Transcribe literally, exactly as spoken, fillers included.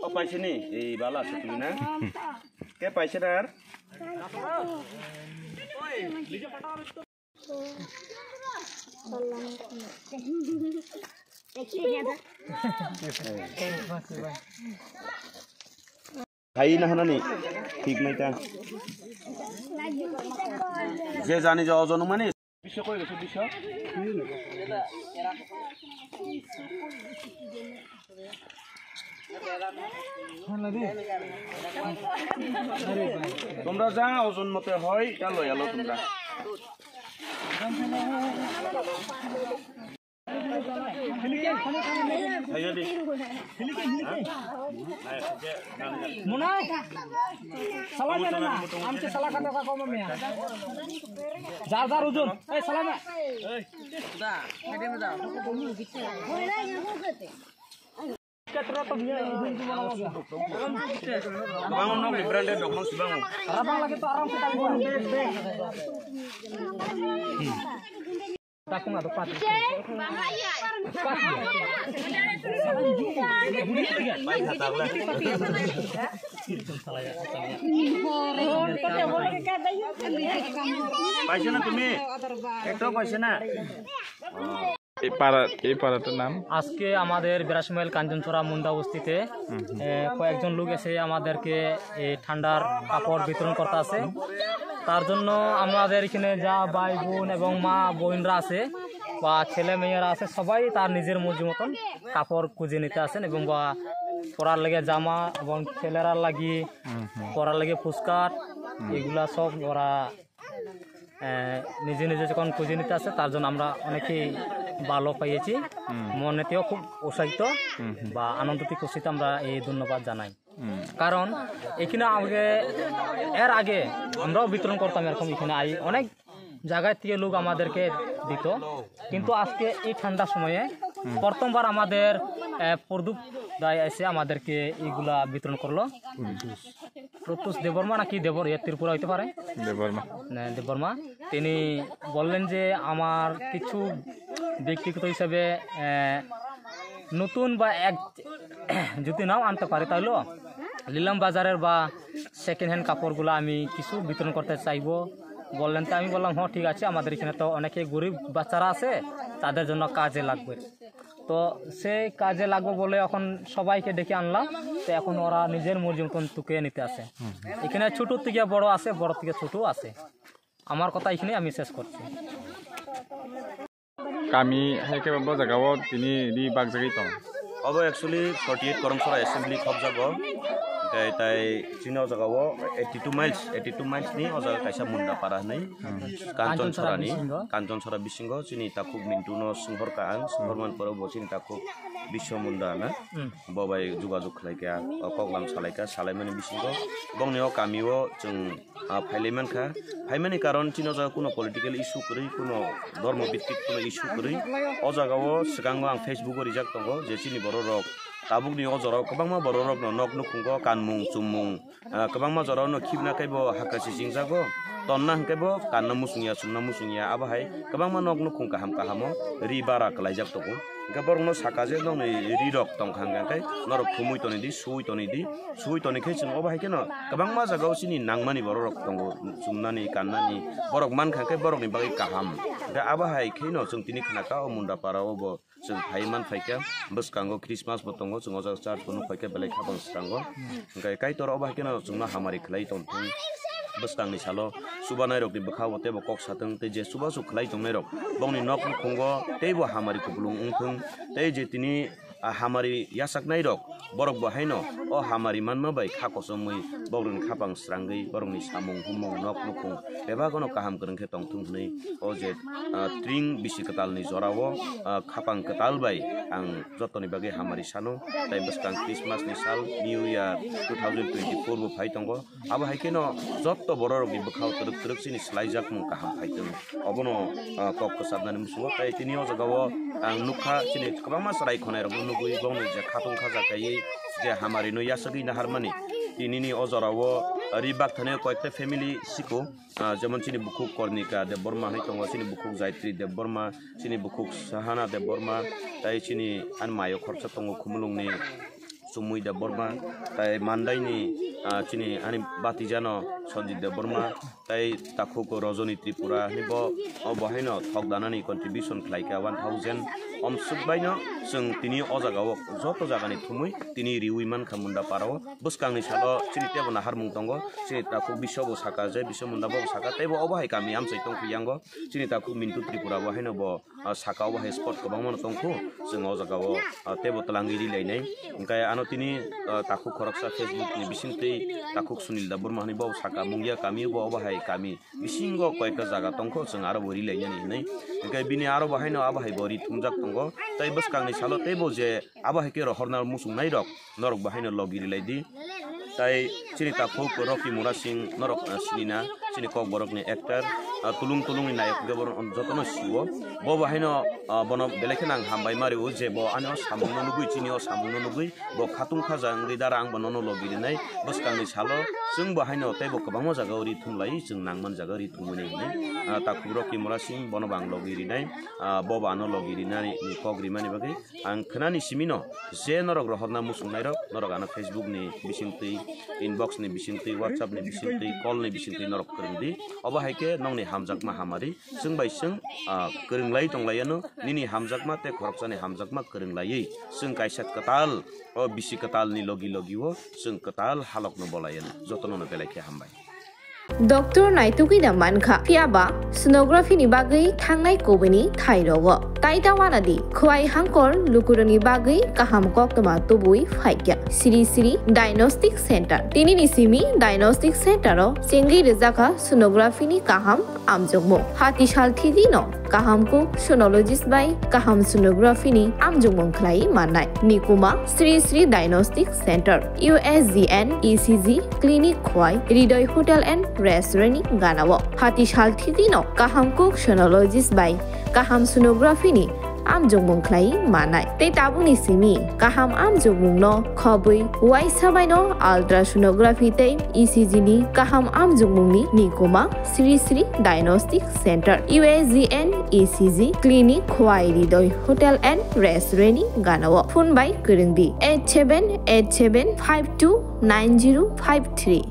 O paisini, ei bala se tumi na. Ke paisa dar? Hai na hanani thik nai ta. Je jani je ojon mani. Bisho koi gese bisho. তোমরা যা ওজন মতে হয়, এটা লই আলো তোমরা। Muna, salam ya na, amche salam kata ka koma mia. Jar jar ujun, eh salam ya. Kwbangma nokni branded rok no swbang. Rabang lagi to aram se kali. Takung ado pati. Paisa na tumi? Ekto paisa na? এই পাড়া, এই পাড়াটার নাম? আজকে আমাদের বিরাশি মাইল কাঞ্চনছড়া মুন্ডা বস্তিতে, এ, কয়েকজন লোক এসে আমাদেরকে এই ঠান্ডার কাপড় বিতরণ করতে আছে। তার জন্য আমাদের এখানে যা ভাই বোন এবং মা বোনরা আছে বা ছেলে মেয়েরা আছে, সবাই তার নিজের মর্জি মতন কাপড় খুঁজে নিতে আসেন এবং বা পরার লাগে জামা এবং ছেলেরা লাগি পরার লাগে ফুসকাট, এগুলা সব ওরা আহ, নিজে নিজে যখন খুঁজে নিতে আসে, তার জন্য আমরা অনেকেই ভালো পেয়েছি। মনেতেও খুব উৎসাহিত বা আনন্দিত খুশিতে আমরা এই ধন্যবাদ জানাই। কারণ এখানে আগে, এর আগে আমরাও বিতরণ করতাম এরকম, এখানে আই অনেক জায়গা থেকে লোক আমাদেরকে দিত, কিন্তু আজকে এই ঠান্ডার সময়ে প্রথমবার আমাদের আহ, প্রদীপ দায় এসে আমাদেরকে এইগুলা বিতরণ করলো। প্রত্যুষ দেববর্মা নাকি দেবর, ইয়ে, ত্রিপুরা হইতে পারে। দেববর্মা। না, দেববর্মা। তিনি বললেন যে আমার কিছু ব্যক্তিগত হিসাবে, আহ, নতুন বা এক যদি নাও আনতে পারি, তাহলেও নিলাম বাজারের বা সেকেন্ড হ্যান্ড কাপড়গুলো আমি কিছু বিতরণ করতে চাইবো। বললেন, তো আমি বললাম, হ্যাঁ, ঠিক আছে, আমাদের এখানে তো অনেকে গরিব বাচ্চারা আছে, তাদের জন্য কাজে লাগবে। তো সেই কাজে লাগবে বলে এখন সবাইকে ডেকে আনলাম। তো এখন ওরা নিজের মর্জি মতন টুকে নিতে আসে। এখানে ছোট থেকে বড় আছে, বড় থেকে ছোট আছে। আমার কথা এখানে আমি শেষ করছি। Kami hai khe bo jaga o tini ri bak jagwi tong. Obo actually forty eight Koromsora assembly khobjago. Hwnkhe tai chini o jaga o eighty two miles, eighty two miles ni o jaga kaisa Munda para hwnwi. Kanchonchora ni, Kanchonchora bisingo chini takhuk Mintu no swnghorkha ang, swnghormani pore bo chini takhuk Biswa Munda na. Bo bai jugajug khlaikha, o koklam salaikha, salaimani bisingo bongni o kami o chwng ah, phailai mankha. Phaimani karon chini o jaga kuno political issue kwrwi, kuno dhormo bhittik kuno issue kwrwi. O jaga o swkango ang Facebook o rijak tongo je chini borok rok tabukni o jora o kwbangma borok rokno nok nukhungo kanmung chummung, ah, kwbangma jora o no khibna khe bo hakha se chingjago. Tonna hwnkhe bo kanna muchungya, chumna muchungya, abo hai kwbangma nok nukhung kaham kaham o ri bara kwlaijak tongo. Hwnkhe borokno saka je nokni ri rok tongkha hwnkhe norok thumui tonwi di, suui tonwi di. Sui toni khe chwng obo hai kheno kwbangma jaga o chini nangmani borok rok tongo, chumnani, kannani, borok mankha khe borokni bagwi kaham. Hwnkhe abo hai kheno chwng tini khnakha o Munda para o bo chwng phai man phaikha, bwskango Christmas bo tongo, chwng o jaga church bo nukphaikha belai khabang srango. Hwnkhe Kaitor obo hai kheno chwngno hamari khlai tongthung, bwskangni salo chubanai rokni bwkha o teibo kok sathung tei je chubachu khlai tongnai rok bongni nok nukhungo teibo hamari kupulung wngthung tei je tini a hamari yachaknai rok, borok bo haino o hamari manma bai kha kochomwi bobrokni khapang srangwi, borokni samung humung, nok nukhung bebak no kaham kwrwng khe tongthung hwnwi o je, ah, tring bisi kwtalni jorao, ah, khapang kwtal bai ang jotoni bagwi hamari sano. Tai bwskang Christmas ni sal, New Year two thousand twenty-four bo phai tongo. Abo hai kheno jotto bororokni bwkhao twrwk twrwk chini swlaijakmung kaham phai tongo. Obono, ah, kok kwchabnani muchungo. Tai tini o jagao ang nukha chini kwbangma chwrai khonairokno nugwi bongni je khatung khaja kaiwi je hamarino yachagwi naharmani, Tinini o jorao ri bakthani koyekta family siko, ah, jemon chini bukhuk Kornika Debbarma hinwi tongo, chini bukhuk Jaitri Debbarma, chini bukhuk Sahana Debbarma, tai chini ani mayo khoroksa tongo Khumulwngni Chumui Debbarma, tai Mandaini, ah, chini ani batijano Sanjit Debbarma, tai takhuk Rajani Tripura hinwi bo, o bo haino thok danani contribution khlaikha one thousand. Omswk baino chwng tini o jagao joto jagani thumwi tini riwi mankha Mundaparao. Bwskangni salo chini teibo naharmung tongo, chini takhuk Biswa bo saka je, Biswa Munda bo saka, teibo obo hai kami amchai tongkhu yango. Chini takhuk Mintu Tripura bo haino bo, ah, saka obo hai spot kwbangmano tongkhu, chwng o jagao, ah, teibo twlangwi rilainai. Hwnkhe ano tini, ah, takhuk khoroksa Facebook ni bisingtwi takhuk Sunil Debbarma hinwi bo saka Mungia kami bo obo hai kami bisingo koyekta jaga tongkho, chwng aro bo rilainani hinwi. Hwnkhe bini aro bo haino abo hai bo ri thumjak tongo. Tai bwskangni salo teibo je abo hai khe rohorna muchungnairok norok bo haino logi rilai di. Tai chini takhuk Rocky Murasing norok, ah, sinina, chini kokborokni actor, ah, tulung tulungni nayok hwnkhe borok jotono sio. Bo bo haino, ah, bono belai kheno ang hambai ma rio je bo ani o samungno nugwi, chini o samungno nugwi. Bo khatung khaja wngwi dara ang bo nono logi rinai. Bwskangni salo chwng bo haino teibo kwbangma jaga o ri thumlai, chwng nangman jaga o ri thumwi nai hinwi. Ah, takhuk Rocky Murasing bono bo ang logi rinai. Ah, bo bo ano logi rinani kok rimani bagwi ang khwnani simino je norok rohorna muchungnairok norok ano Facebook ni bisingtwi, inbox ni bisingtwi, WhatsApp ni bisingtwi, call ni bisingtwi norok kwrwng di. Obo hai khe nokni hamjakma hamari chwng bai chwng, ah, kwrwng lai tong lai ano, nini hamjakma tei khoroksani hamjakma kwrwng laiwi chwng kaisa kwtal, o bisi kwtalni logi logi o chwng kwtal halokno bolai ano. Jotono no belai khe hambai. Doctor naitugwi da mankha, phiyaba sonography ni bagwi thangnai kubuni thai rogo. Tai ta wana di, khwai hangkor lukurokni bagwi kaham koktwma tubui phaikya. Sri Sri Diagnostic Center. Tinini simi Diagnostic Center o chengwi rwjakha sonography ni kaham amjokmung. Hati sal thidi no kaham kuk sonologist bai kaham sonography ni amjokmung khlai mannai. Nikuma Sri Sri Diagnostic Center, U S G N E C G clinic khwai Hridoy Hotel and Restaurant ni ganao. Hati sal thidi no kaham kuk sonologist bai kaham sonography ni amjokmung khlai mannai. Tei tabukni simi kaham amjokmung no khobwi uaisa bai no ultrasonography tei E C G ni kaham amjokmung ni nikuma Sri Sri Diagnostic Center, U S G N E C G clinic khwai Hridoy Hotel and Restaurant ni ganao. Phone bai kwrwng di eight seven eight seven five two nine zero five three.